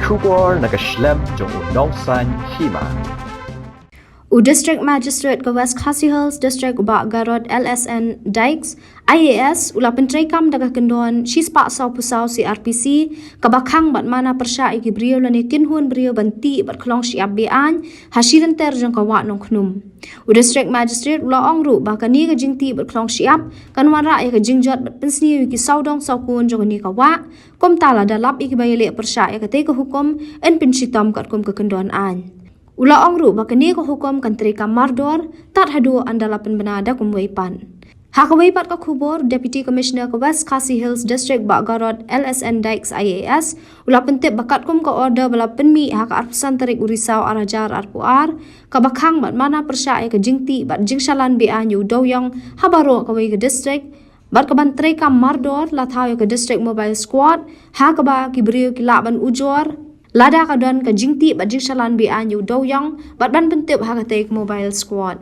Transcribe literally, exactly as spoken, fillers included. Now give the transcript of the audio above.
Khubor na ka shlem jong u nongsan hima. U District Magistrate ka West Khasi Hills District, u Bah Garod L S N Dykes, I A S, u la pyntreikam da ka kyndon shispah sawphew saw C R P C, kaba khang bad mana pyrshah ïa ki briew lane kynhun briew ban tih bad khlong shyiap be-aiñ ha shi lynter jong ka wah Nongkhnum. U District Magistrate u la ong ruh ba kane ka jingtih bad khlong shyiap kan wanrah ïa ka jingjot bad pynsniew ïa ki sawdong sawkun jong kane ka wah, kumta lada lap ïa kiba ïaleh pyrshah ïa katei ka hukum yn pynshitom katkum ka kyndon aiñ. U la ong ruh ba kane ka hukum kan treikam mardor tad haduh ynda la pynbna da kumwei pat. Ha kawei pat ka khubor, Deputy Commissioner ka West Khasi Hills District, Bah Garod L S N Dykes, I A S, u la pyntip ba katkum ka order ba la pynmih ha ka arphew san tarik u Risaw ar hajar arphew ar, kaba khang bad mana pyrshah ïa ka jingtih bad jingshalan be-aiñ ïa u dewïong ha baroh kawei ka district, bad kaban treikam mardor, la thaw ïa ka District Mobile Squad, ha kaba ki briew ki lah ban ujor lada ka don ka jingtih bad jingshalan be-aiñ ïa u dewïong, bad ban pyntip ha katei ka Mobile Squad.